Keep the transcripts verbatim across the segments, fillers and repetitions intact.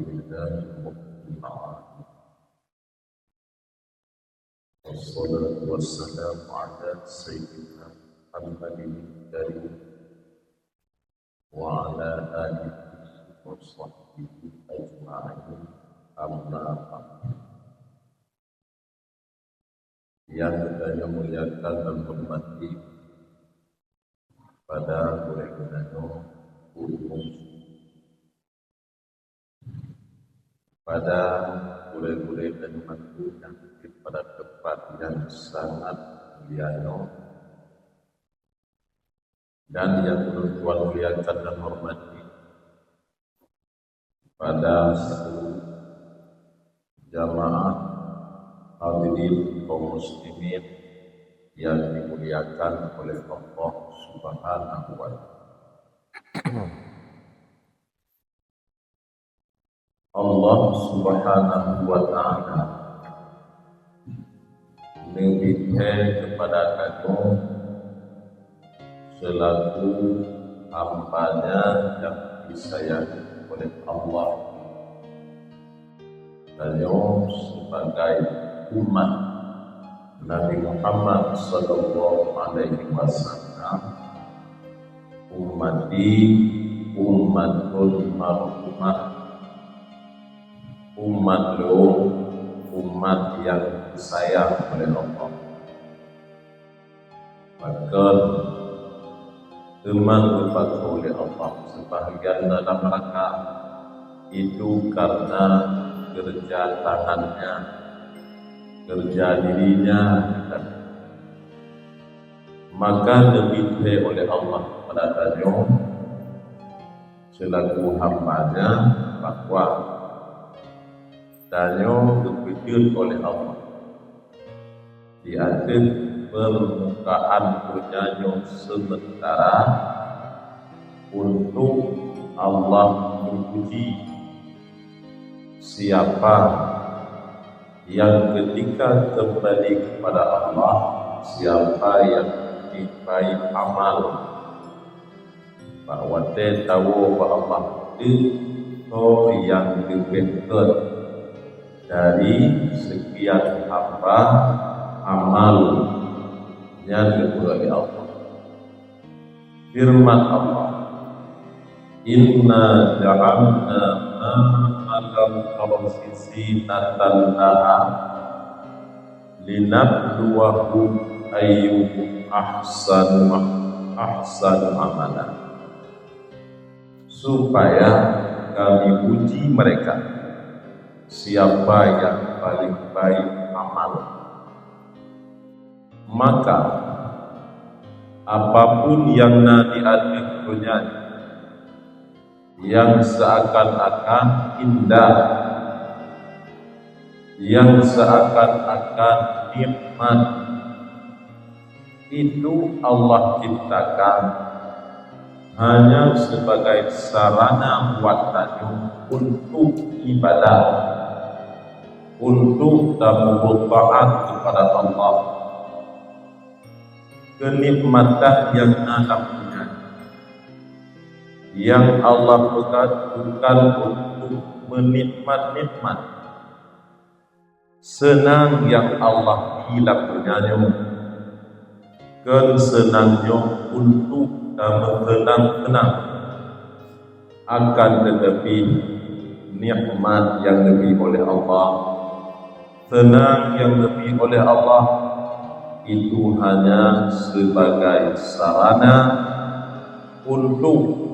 لله رب العالمين. والصلاة والسلام على سيدنا محمد الكريم وعلى آله وصحبه أجمعين. أما بعد. Nyang geutanyoe muliakan dan hormati pada gurée-gurée nyoe, gurée-gurée, pada gurée-gurée dan mantu nyang pada tempat yang sangat mulia nyoe, dan yang ulôn tuan muliakan dan hormati pada seluruh jamaah hadirin kaum muslimin yang dimuliakan oleh Allah Subhanahu wa Ta'ala. Allah Subhanahu wa Ta'ala neubri thèe keupada tanyoe seulaku hamba-Nya nyang disayangi oleh Allah. Tanyoe sibagai umat Nabi Muhammad sallallahu alaihi wasallam, "Ummati ummatun marhumah." Umat lôn, umat nyang disayang oleh Allah. Bahkan teuma geupajoh lé Allah, sebahagian dalam neuraka, itu karena kerja tangannya, kerja dirinya. Maka neubri thèe oleh Allah keupada tanyoe seulaku hamba-Nya bahwa tanyoe geupeujeuet oleh Allah di ateueh peurmukaan donya nyoe seumeuntara untuk Allah meuuji siapa yang ketika kembali kepada Allah, siapa yang lebih baik amal. Bak watée tawoe bak Allah, teuh soe nyang leubeh gét dari sekian hamba amal nyang geubri lé Allah. Firman Allah, "Inna ja'alna ma 'alal ardi zinatan laha linabluwahum ayyuhum ahsanu, ahsanu amala." Supaya Kami uji mereka, siapa yang paling baik amal. Maka, apapun yang na di ateueh donya nyoe, yang seakan-akan indah, yang seakan-akan nikmat, itu Allah ciptakan hanya sebagai sarana buat tanyoe untuk ibadah, untuk tamubuet taat kepada Allah. Kenikmatan yang na lam donya, yang Allah peugah bukan untuk menikmat-nikmat. Seunang nyang Allah bri lam donya nyoe, kon seunang nyoe untuk tameukeunang-keunang. Akan teutapi, nikmat nyang geubri oleh Allah, seunang nyang geubri oleh Allah, itu hanya sebagai sarana untuk,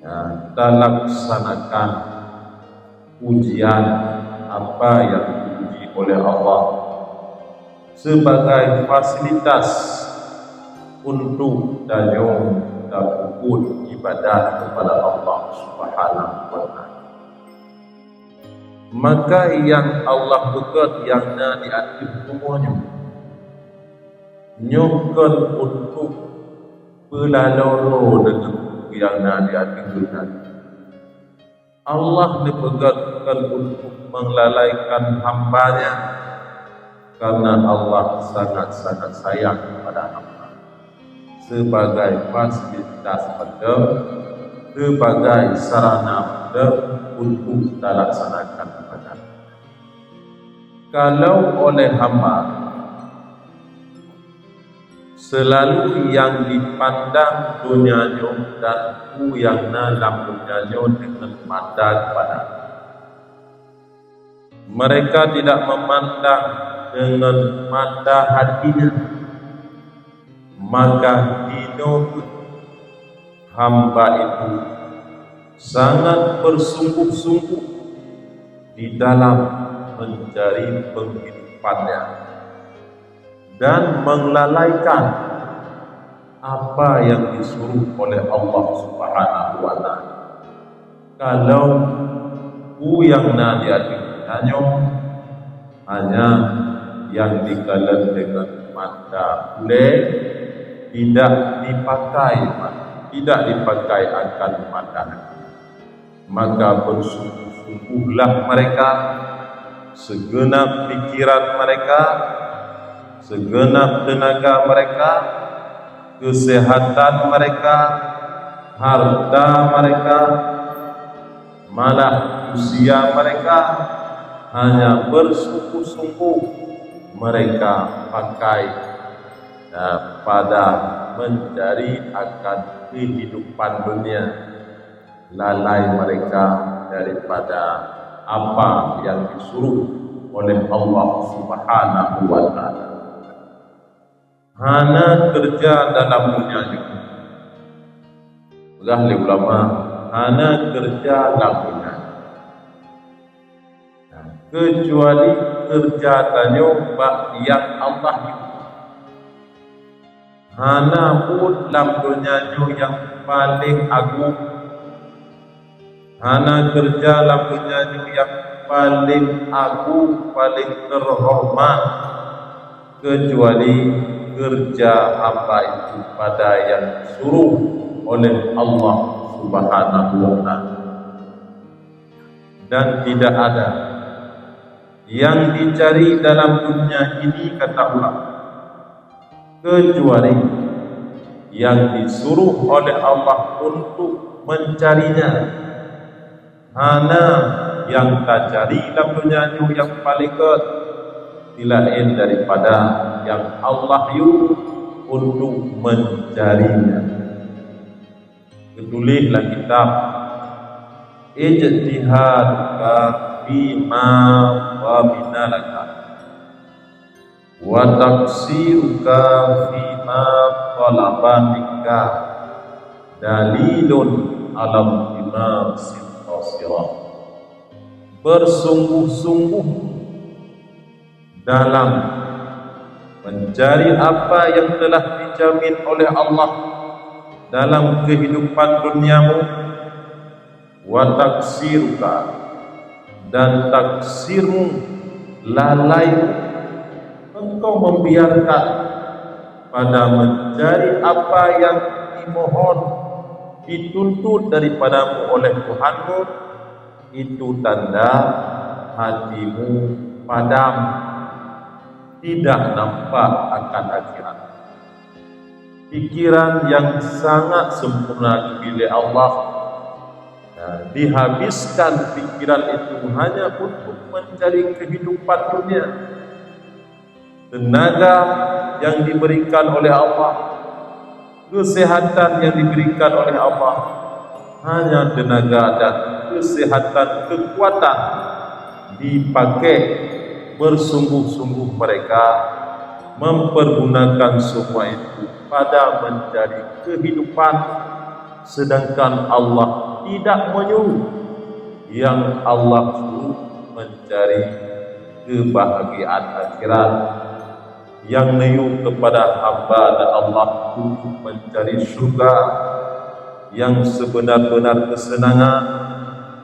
ya, talaksanakan ujian apa nyang diuji oleh Allah sebagai fasilitas untuk tanyoe tapeubuet ibadah kepada Allah Subhanahu wa Ta'ala. Maka nyang Allah peugah nyang na di ateueh bumoe nyoe, nyoe kon untuk peulaloe deungon nyang na di ateueh donya. Allah neupeugah kon untuk meulalaikan hamba-Nya, karena Allah sangat-sangat sayang kepada hamba. Sebagai fasilitas atau sebagai sarana untuk talaksanakan ibadat. Kalau oleh hamba selalu nyang dipandang donya nyoe dan peue nyang na lam donya nyoe deungon mata keupada, mereka tidak memandang deungon mata hatinya, maka hinoe hamba itu sangat bersungguh-sungguh di dalam mencari penghidupannya dan menglalaikan apa yang disuruh oleh Allah Subhanahu wa Ta'ala. Kalau peue nyang na di ateueh nyoe hanya nyang dikalon deungon mata ulée, tidak dipakai, tidak dipakai akan mata hati, maka bersungguh-sungguhlah mereka, segenap pikiran mereka, segenap tenaga mereka, kesehatan mereka, harta mereka, malah usia mereka, hanya bersungguh-sungguh mereka pakai, eh, pada mencari akan kehidupan dunia, lalai mereka daripada apa yang disuruh oleh Allah Subhanahu wa Ta'ala. Hana keureuja dalam donya nyoe. Peugah lé ulama, hana keureuja lam donya. Keucuali keureuja tanyoe bak nyang Allah yue. Hana buet lam donya nyoe nyang paleng agung. Hana keureuja lam donya nyoe nyang paleng agung, paleng teuhoreumat, keucuali keureuja hamba itu pada nyang disuruh oleh Allah Subhanahu wa Ta'ala. Dan tidak ada nyang dicari dalam donya ini, kata ulama, keucuali nyang disuruh oleh Allah untuk mencarinya. Hana nyang tacari lam donya nyoe nyang paleng gét, laén daripada nyang Allah yue untuk mencarinya. Geutuléh lam kitab, "Ijtihaduka fima dhamina laka, wa taqsiruka fima talaba minka, dalilun ala iltimasil qasira." Bersungguh-sungguh dalam mencari apa yang telah dijamin oleh Allah dalam kehidupan duniamu, wa taqsiruka, dan taksirmu, lalai engkau membiarkan pada mencari apa yang dimohon, dituntut daripadamu oleh Tuhanmu, itu tanda hatimu padam, tidak nampak akan akhirat. Pikiran yang sangat sempurna geubri lé Allah, dan dihabiskan pikiran itu hanya untuk mencari kehidupan dunia. Tenaga yang diberikan oleh Allah, kesehatan yang diberikan oleh Allah, hanya tenaga dan kesehatan, kekuatan dipakai bersungguh-sungguh mereka mempergunakan semua itu pada mencari kehidupan, sedangkan Allah tidak menyuruh. Yang Allah suruh mencari kebahagiaan akhirat. Nyang neuyue keupada hamba dan Allah untuk mencari syurga yang sebenar-benar kesenangan,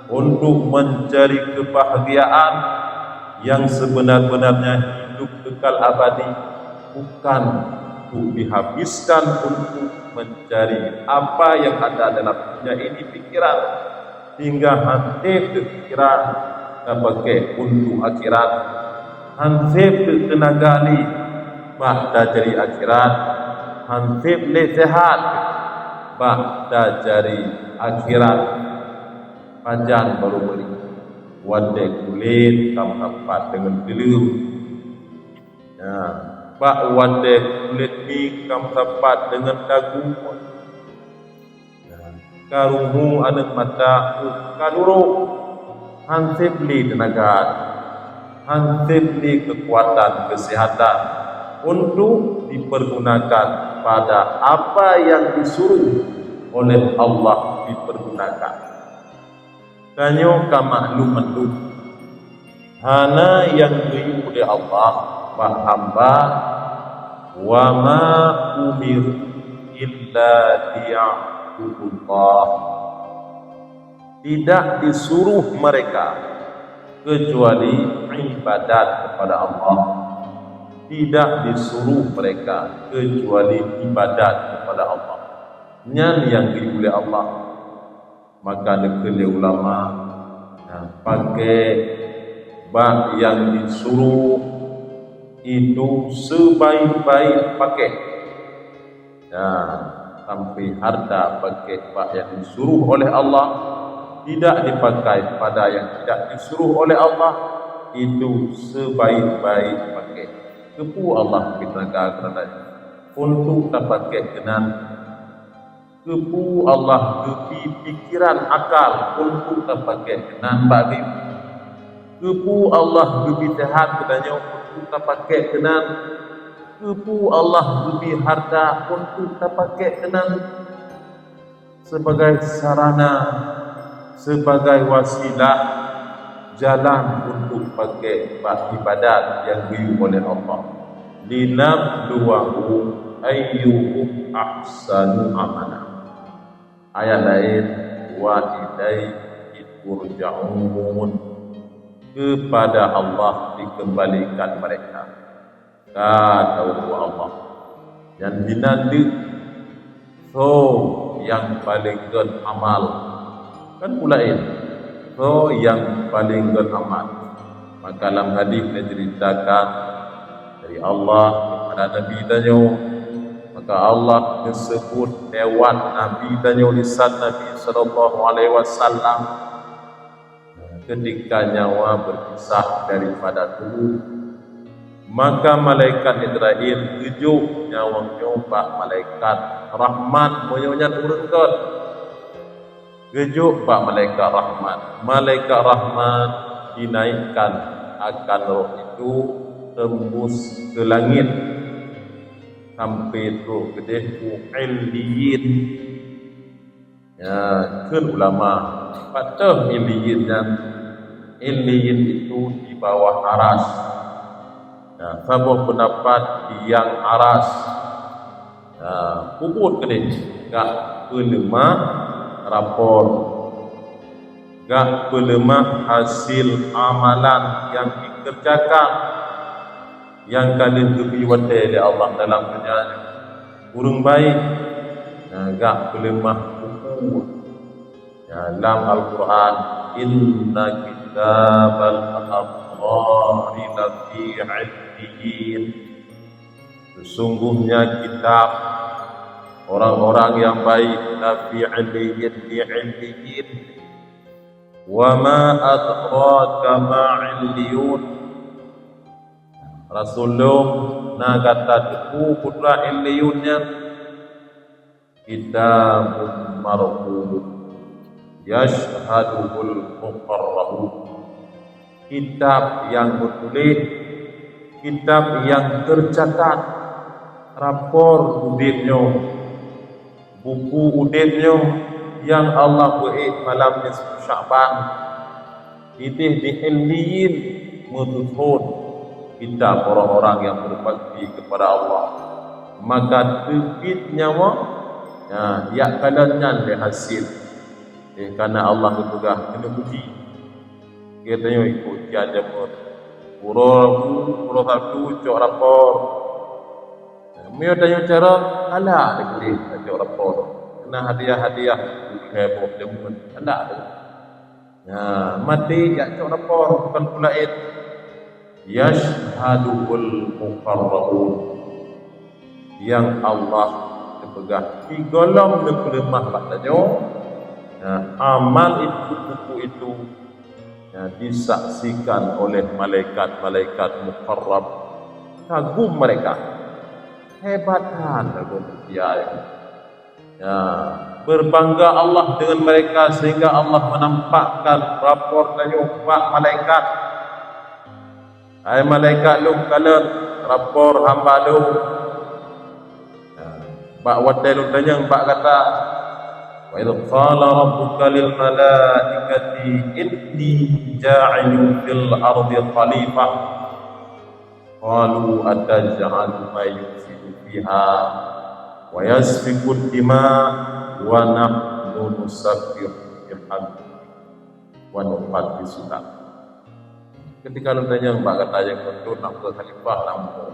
untuk mencari kebahagiaan yang sebenar-benarnya hidup kekal abadi, bukan untuk dihabiskan untuk mencari apa yang ada dalam dunia ini pikiran, hingga hana teupikiran tapakai untuk akhirat. Hana teutenaga lé bak tacari akhirat, hana teuléh seuhat bak tacari akhirat pajan barô meuri. Watèe kulét ka meusapat deungon teuleueng. Ya, bak watèe kulét mieng ka meusapat deungon dagu. Ya, ka rumoh aneuk mata, ka lurôk, han sép lé teunaga, han sép lé keukuatan keuseuhatan untuk dipeurgunakan pada apa nyang disuruh oleh Allah dipeurgunakan. Tanyoe ka maklum mandum, hana nyang geuyue lé Allah bak hamba, "Wa ma umiru illa liya'budullah." Tidak disuruh mereka kecuali ibadat kepada Allah. Tidak disuruh mereka kecuali ibadat kepada Allah. Nyan nyang geuyue lé Allah. Maka neukheun lé ulama, nah, pakék bak nyang disuruh itu sebaik-baik pakék. Nah, sampai harta pakék bak nyang disuruh oleh Allah, tidak dipakai pada yang tidak disuruh oleh Allah, itu sebaik-baik pakék. Keupeue Allah geubri teunaga keunan? Untuk tapakék keunan. Keupeue Allah geubri pikiran akal untuk tapakék keunan bak geuh? Keupeue Allah geubri seuhat geutanyoe untuk tapakék keunan? Keupeue Allah geubri harta untuk tapakék keunan? Sebagai sarana, sebagai wasilah, jalan untuk pakék bak ibadat nyang geuyue oleh Allah. "Linabluwahum ayyuhum ahsanu amala." Ayat laén, "Wa ilaihi turja'un." Kepada Allah dikembalikan mereka. Ka tahu Allah. Nyan hinan deuh soe nyang paleng gét amal. Kan peue laén, soe nyang paleng gét amal. Maka lam hadis neuceuritakan dari Allah kepada Nabi tanyoe, maka Allah geuseubut lewat Nabi tanyoe, lisan Nabi sallallahu alaihi wasallam, ketika nyawa berpisah daripada tubuh, maka malaikat Israel geujok nyawa nyoe bak malaikat rahmat, meunyoe nyan ureuëng gét. Geujok bak malaikat rahmat. Malaikat rahmat dinaikkan akan roh itu tembus ke langit, sampai trok keudeh u Illiyin. Ya, kheun ulama, pat teuh Illiyin nyan? Illiyin itu di bawah Aras. Ya, saboh peundapat di nyang Aras. Ya, peubuet keudeh, gak peuleumah rapor, gak peuleumah hasil amalan nyang dikerjakan, nyang ka lheueh geubri watée lé Allah dalam donya nyoe. Ureuëng baik, na gak peuleumah buku. Ya, lam Al-Quran, "Inna kitabal abrari lafi 'illiyyin." Sesungguhnya kitab orang-orang yang baik lafi 'illiyyin, di 'illiyyin. "Wa ma adraka ma 'illiyun." Rasul lom, na gata teupeu peue Illiyun nyan? "Kitabun marqum, yashhaduhul muqarrabun." Kitab nyang meutuléh, kitab nyang teucatat, rapor udeb nyoe, buku udeb nyoe nyang Allah beuék malam nisfu Sya'ban, ideh di Illiyin meututhon kitab orang-orang yang berbakti kepada Allah. Maka teubiet nyan, ya, jak kalon nyan lé hasil. Eh, karena Allah geupeugah, keuneuk puji. Geutanyoe ikot jak jameun. Uroe Rabu, uroe Sabtu cok rapor. Meunyoe tanyoe cara, alak deh cok rapor. Keunan hadiah-hadiah, heboh jameun, alak deh. Nah, maté jak cok rapor, bukan peue laén. "Yashhaduhul muqarrabun." Nyang Allah geupeugah, sigohlom neupeuleumah bak tanyoe, Ya, amal itu, buku itu, ya, disaksikan oleh malaikat-malaikat mukarrab. Kagum mereka. Hebat kan kagum dia. Ya, berbangga Allah dengan mereka sehingga Allah menampakkan rapor tanyoe bak malaikat. Hai malaikat lôn, kalon rapor hamba lôn. Nah, bak watée lôn tanyong bak gata, "Wa idz qala rabbuka lil malaikati inni ja'ilun fil ardi khalifah, qalu ataj'alu man yufsidu fiha wa yasfiku dima wa nahnu nusabbihu bihamdika wa nuqaddisu lak." Ketika lôn tanyong bak gata nyang beutôi na peue khalifah lam bumoe.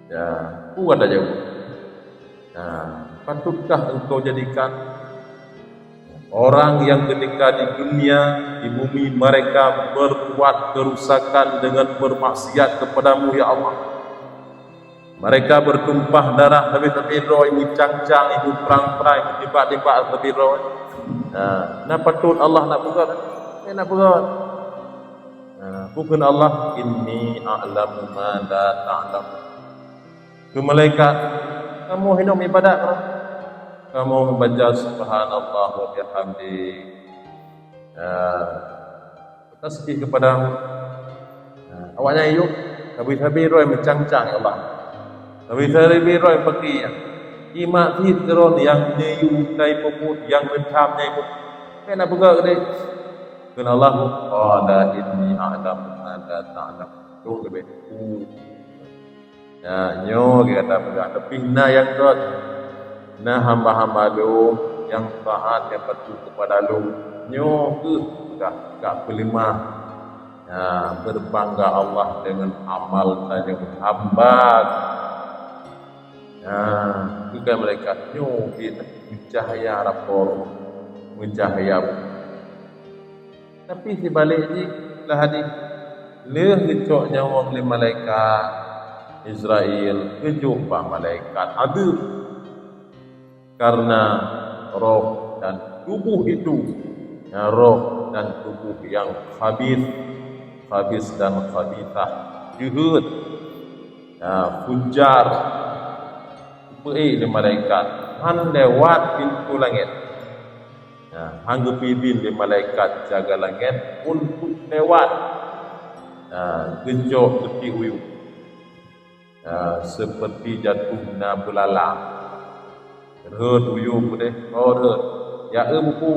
Ya, peue gata jaweueb? Ya, patutkah engkau jadikan orang yang ketika di dunia, di bumi, mereka berbuat kerusakan dengan bermaksiat kepadamu, ya Allah? Mereka bertumpah darah sabe-sabe droe, meucang-cang, meuprang-prang, meutibak-tibak sabe droe. Nah, na patot Allah nak peugah? Eh, nak peugah. Nah, bukon Allah, "Inni a'lamu ma la ta'lamun." Keu malaikat, "Kamoe hinoe ibadat, kamoe membaca subhanallah wa bihamdi." Nah, tasbih kepada Nah, awaknyan yôh, sabe-sabe droe meucang-cang, ya Allah. Sabe-sabe droe peuki, ya. Imak cit droe nyang neuyue tai peubuet, nyang neutham nyang peubuet. Kena peugah deh. Kheun Allah, "Qala inni a'lamu ma la ta'lamun." Tuh leubeh. Ya, nyoe gata peugah, tapi na nyang göt. Na hamba-hamba lôn nyang taat, nyang patuh kepada lôn. Nyoe kheueh ka, ka peuleumah. Ya, berbangga Allah dengan amal tanyoe hamba. Ya, bukan malaikat nyoe pih meucahya rapor, meucahya. Tapi sibalek jih lah hadih, lheueh geucok nyawöng lé malaikat Israel, geujok bak malaikat adeueb. Karena roh dan tubuh itu, ya, roh dan tubuh yang khabith, khabith dan khabithah, jeuhet, ya, fujar, peu lé malaikat, han lewat pintoe langét. Nah, han geupeuidin lé malaikat jaga langét untuk lewat. Nah, geujok keutik uyueng. Nah, seperti jatuhnya belalang. Rhöt uyueng udeh, oh, rhöt. Ya, eu buku.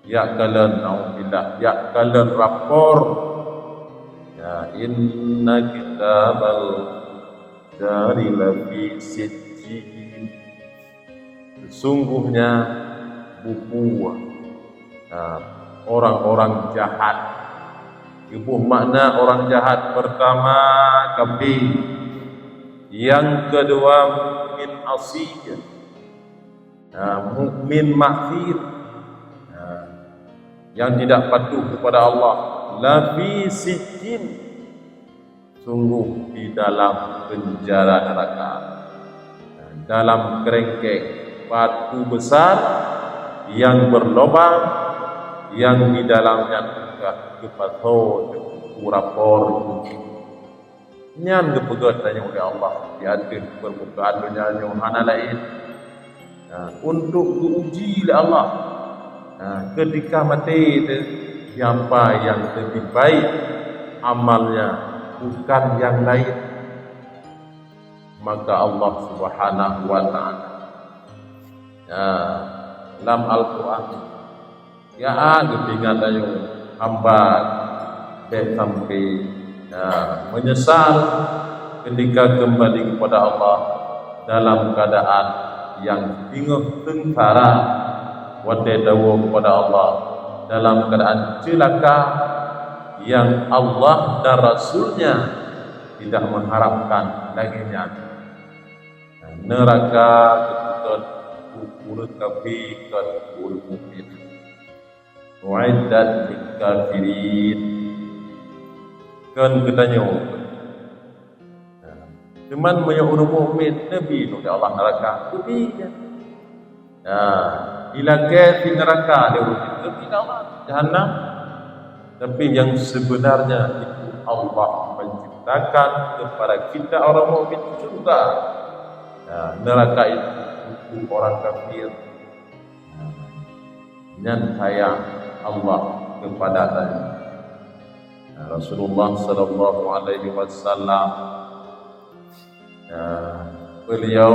Ya, kalon, naudzubillah. Ya, kalon rapor. Ya, inna kitabal fujjari lafi sijjin. Sesungguhnya buku, nah, orang-orang jahat. Iboh makna orang jahat, pertama kafir, yang kedua mukmin asi, nah, mukmin maksiat, nah, yang tidak patuh kepada Allah, lafi sijjin. Sungguh di dalam penjara neraka, dalam kerengkeng batu besar yang berlobang, yang di dalamnya teuka geupasoe buku rapor. Nyan geupeugah tanyoe lé Allah di ateueh permukaan donya nyoe hana laén. Nah, untuk geuuji lé Allah. Nah, ketika maté teuh, siapa yang lebih baik amalnya, bukan yang lain, maka Allah Subhanahu wa Ta'ala. Ya, lam Al-Quran, ya, geupeuingat tanyoe hamba bék sampai, ya, menyesal ketika kembali kepada Allah dalam keadaan yang singoh seungsara, watée tawoe kepada Allah dalam keadaan celaka yang Allah dan Rasul-Nya tidak mengharapkan lagée nyan. Neraka keu ureuëng kafé, kon keu ureuëng mukmin. Uiddat lil kafirin. Kon geutanyoe. Nah, cuman meunyoe ureuëng mukmin, neubi lé Allah neraka, neubi. Nah, Ilakée si neuraka lé ureuëng nyan, jahannam. Tapi yang sebenarnya itu Allah menciptakan kepada kita orang mukmin syurga. Nah, neraka itu untuk orang kafir. Nyan sayang Allah kepada Nabi. Nah, Rasulullah sallallahu alaihi wasallam, ya, beliau,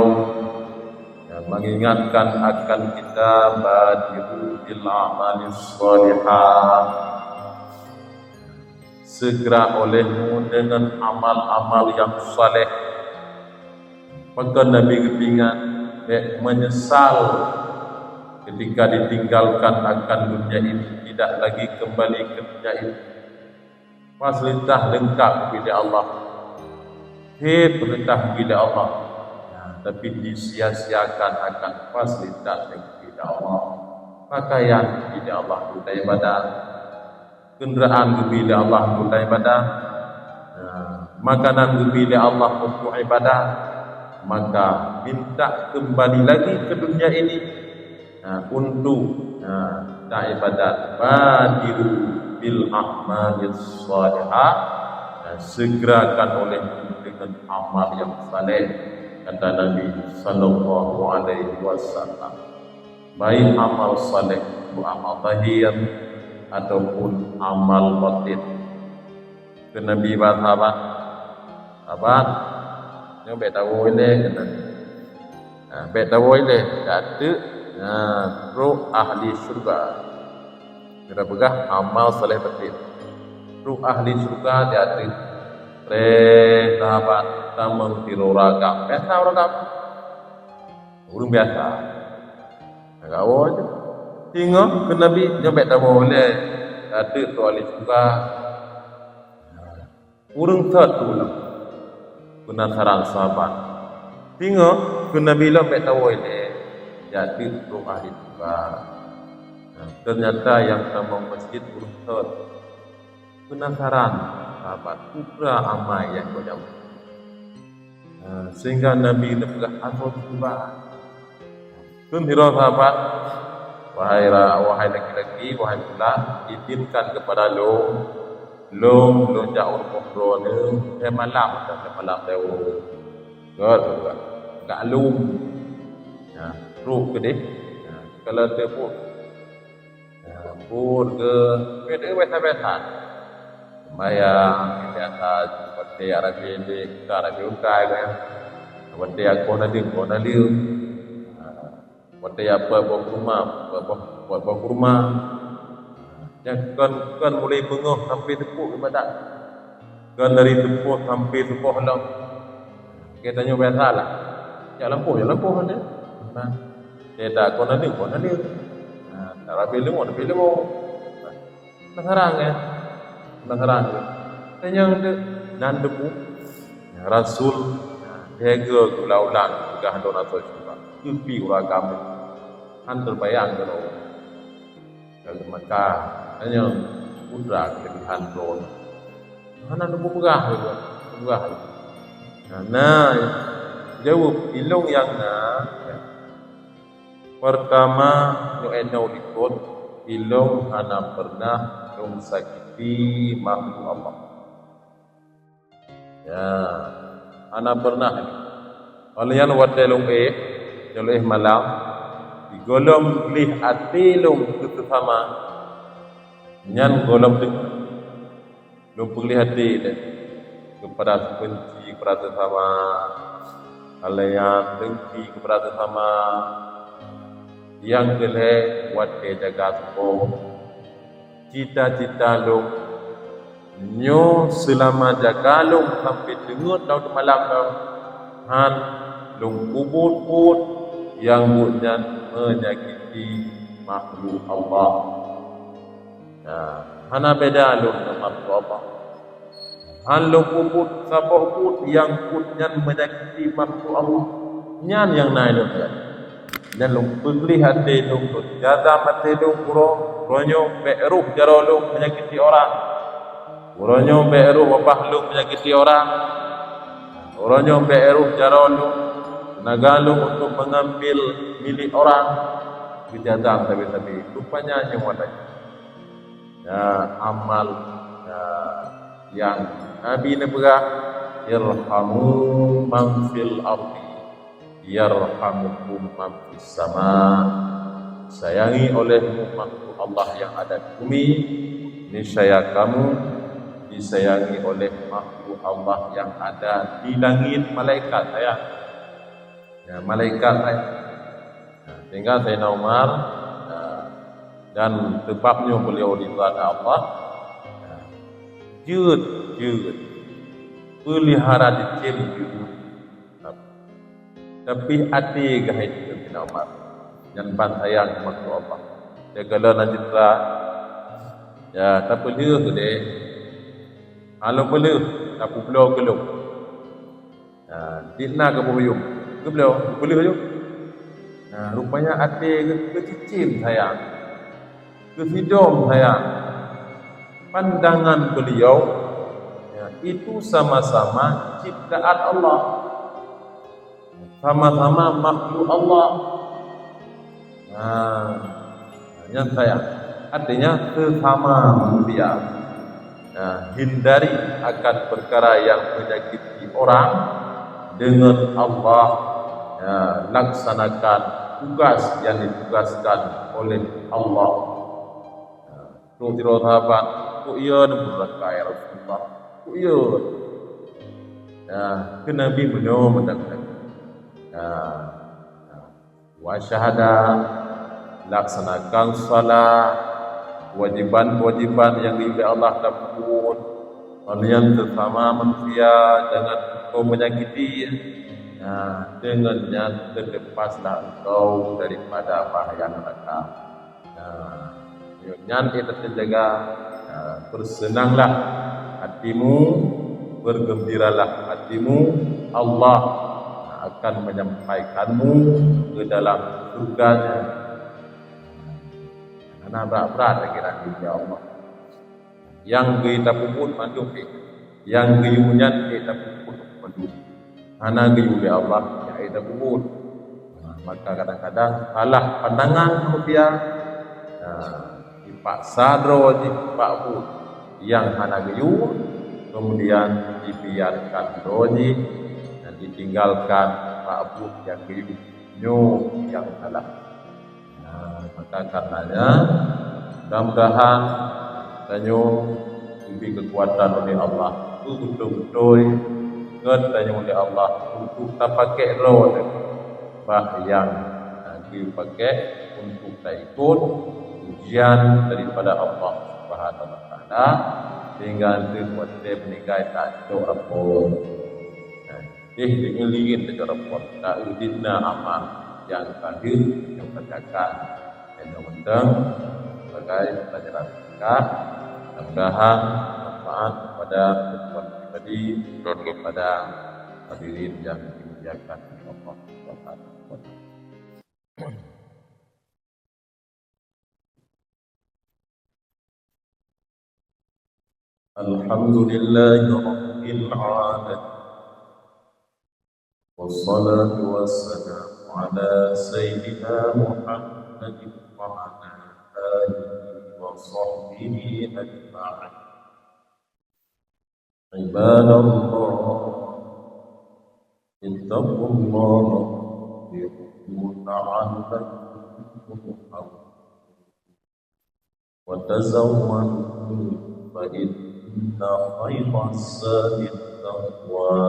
ya, mengingatkan akan kita, "Badiru bil amali shalihah." Segera olehmu dengan amal-amal yang saleh. Pakon Nabi geupeuingat, bék menyesal ketika ditinggalkan akan dunia ini, tidak lagi kembali ke dunia ini. Fasilitas lengkap geubri lé Allah. Hé peurintah geubri lé Allah. Nah, tapi disia-siakan akan fasilitas nyang geubri lé Allah. Pakaian geubri lé Allah untuk ibadah. Kenderaan geubri lé Allah untuk ibadah. Nah, makanan geubri lé Allah untuk ibadah. Maka minta kembali lagi ke dunia ini. Nah, untuk, nah, taibadat, badiru bil a'malis shalihah, nah, segerakan oleh dengan amal yang saleh, kata Nabi sallallahu alaihi wasallam. Baik amal saleh itu amal zahir ataupun amal batin. Kheun Nabi bak sahabat, "Sahabat, nyoe bék tawoe ilée," kheun Nabi. "Ha, bék tawoe ilée, jak teuk, ha, trok ahli syurga." Geupeugah amal saleh batin. Trok ahli syurga jak teuk. Treb sahabat tamong sidroe ureuëng agam. Biasa ureuëng agam. Ureuëng biasa. Agak awai tu. Singoh kheun Nabi, "Nyoe bék tawoe ilée, jak teuk trok ahli syurga." Ureuëng thot tu lah. Peunasaran sahabat. Singoh kheun Nabi lom, "Bék tawoe ilée, jak teuk trok ahli syurga." Nah, ternyata nyang tamong masjid ureuëng thot. Peunasaran sahabat, peue amai nyang gobnyan. Nah, sehingga Nabi neupeugah, "Asoe syurga." Kheun sidroe sahabat, "Wahai ra-, wahai laki-laki, wahai pulan, izinkan kepada lôn, lôn, lôn jak u rumoh droeneuh, hai malam, hai malam lewat." Gét, gét. Gak lom. Ya, trok keudeh. Ya, kalau teupeu. Ya, buet geuh, buet geuh biasa-biasa. Sembahyang, biasa, seperti Arabi ini, bukan Arabi ukai, kan. Seperti aku nanti, aku nanti. Ha, seperti apa, buah kurma, buah, buah, buah, buah kurma. Jangan, kan, kan mulai bengong sampai tepuk ibadat. Kan dari tepuk sampai tepuk lom. Kita nyoe biasa lah. Jak lampôh, jak lampôh ada. Nah, kita kau nanti, kau nanti. Nah, tak rapi lemo, rapi lemo. Nah, penasaran kan? Penasaran kan? Tanya dia, nan debu. Nah, Rasul, nah, tiga ulang-ulang peugah lôn asoe syurga. Keupi ureuëng agam. Han terbayang keu lôn. Lalu maka, tanya, "Peue keulebihan droeneuh?" Hana lôn peugah lé, peugah lé. Nah, na, jaweueb, ilôn nyang na, ya. Pertama, nyoe inoe likot, ilôn hana pernah lôn sakiti makhluk Allah. Ya, hana pernah. Oleh nyan watée lôn éh, lôn éh malam, di gohlom gleh até lôn keu sesama, nyan gohlom teuk lôn peugleh até lé keupada benci keupada sesama, oleh nyan dengki keupada sesama, nyang keu lhée watée jaga suboh. Cita-cita lôn nyoe seulama jaga lôn sampai teungeut lom malam lom, han lôn peubuet buet nyang buet nyan menyakiti makhluk Allah. Nah, hana beda lôn ngon makhluk Allah. Han lôn peubuet saboh buet nyang buet nyan menyakiti makhluk Allah. Nyan nyang na lôn buet. Nyan lôn peugleh até lôn, lôn jaza até lôn uroe, uroe nyoe bék roh jaroe lôn menyakiti orang. Uroe nyoe bék roh babah lôn menyakiti orang. Uroe nyoe bék roh jaroe lôn, teunaga lôn untuk mengambil milik orang. Keujadang sabe-sabe. Rupanya nyoe watée, ya, amal, ya, nyang Nabi neupeugah, "Irhamu man fil ardi, yarhamukum man fis sama." Sayangi olehmu makhluk Allah yang ada di bumi, niscaya kamu disayangi oleh makhluk Allah yang ada di langit, malaikat sayang. Ya, malaikat sayang. Nah, sehingga Sayyidina Umar, nah, dan sebabnya beliau ridha Allah, nah, jeuet, jeuet, peulihara cicém jeuet. Tapi até geuh hai Sayyidina Umar, nyan ban sayang keu Allah. Segala na citra, ya, tapeuleueh deh. Hana peuleueh, tapeubloe keu lôn. Nah, dikna geuboh yum. Geubloe, geubloe yum. Nah, rupanya até geuh keucicém sayang. Keusidom sayang. Pandangan beliau, ya, itu sama-sama ciptaan Allah. Sama-sama makhluk Allah. Nah, nyan sayang. Artinya, sesama manusia. Nah, hindari akan perkara yang menyakiti orang dengan Allah. Ya, laksanakan tugas yang ditugaskan oleh Allah. Ya, trok sidroe sahabat, "Kok iya neumeuraka, ya Rasulullah? Kok iya?" Ya, keu Nabi meunyoe meunan. Ya. Wa syahada, laksanakan salat, kewajiban-kewajiban nyang geuyue lé Allah tapeubuet, ngon nyang sesama manusia, jangan engkau menyakiti, nah, deungon nyan teuleupaslah engkau daripada bahaya neuraka. Nah, nyan ék teujaga, nah, bersenanglah hatimu, bergembiralah hatimu, Allah akan menyampaikanmu ke dalam surga-Nya. Hana brat-brat lagée nyan, ya Allah. Nyang geuyue tapeubuet mandum ék, nyang geuyue nyan ék tapeubuet mandum. Hana geuyue lé Allah nyang ék tapeubuet. Nah, maka kadang-kadang salah pandangan manusia, nah, dipaksa droe jih bak buet nyang hana geuyue, kemudian dibiarkan droe jih dan ditinggalkan bak buet nyang geuyue. Nyoe nyang salah. Nah, maka karenanya, mudah-mudahan tanyoe geubri keukuatan oleh Allah, keu beutôi-beutôi geutanyoe lé Allah untuk tapakék droe bak nyang, nah, geupakék untuk taikot ujian daripada Allah Subhanahu wa Taala, sehingga eunteuk watée meuninggai tacok rapot. Nah, Éh, deungon lingin teuka rapot, ta-eu dikna amal nyang ka deuh nyoe peucakan. Nyoe mantong sebagai pelajaran singkat. Mudah-mudahan manfaat kepada kehidupan pribadi dan kepada hadirin yang dimuliakan Allah Subhanahu wa Taala. الحمد لله رب العالمين، والصلاة والسلام على سيدنا محمد وعلى آله وصحبه أجمعين. عباد الله، اتقوا الله وأطيعون لعلكم ترحمون. وتزودوا فإن خير الزاد التقوى.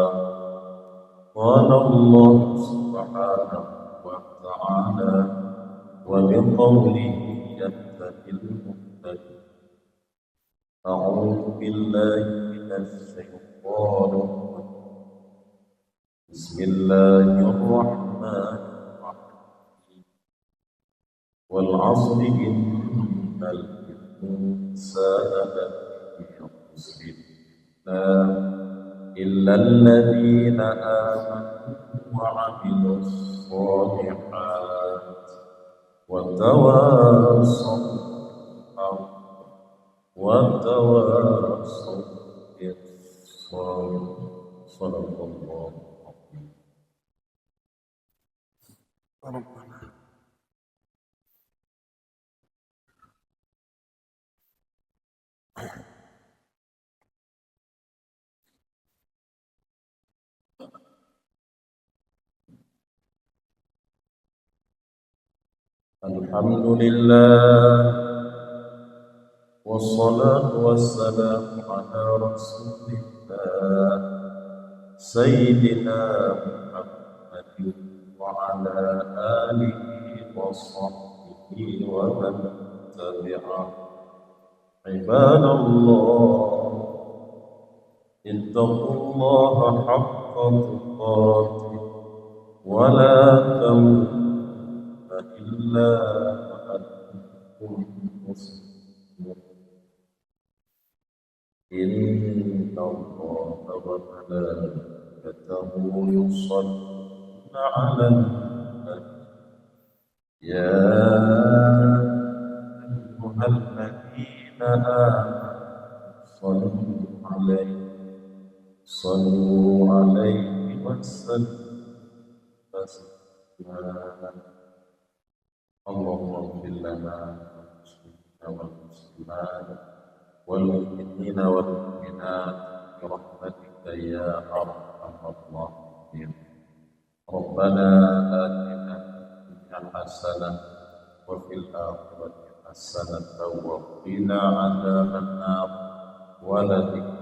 قال الله سبحانه وتعالى: وبقوله يهتدي المهتدون. أعوذ بالله من الشيطان الرجيم. بسم الله الرحمن الرحيم. والعصر إن الإنسان لفي خسر إلا الذين آمنوا وعملوا الصالحات وتواصوا بالحق وتواصوا بالصبر. صدق الله العظيم. ربنا. الحمد لله، والصلاة والسلام على رسول الله، سيدنا محمد وعلى آله وصحبه ومن تبعه. عباد الله، اتقوا الله حق تقاته ولا تموتن إلا وأنتم مسلمون. إن الله وملائكته يصلون على النبي، يا أيها الذين آمنوا صلوا عليه، صلوا عليه وسلموا تسليما. اللهم اغفر لنا وللمسلمين والمسلمات والمؤمنين والمؤمنات برحمتك يا أرحم الراحمين. ربنا آتنا في الدنيا حسنة وفي الآخرة حسنة وقنا عذاب النار. ولذكر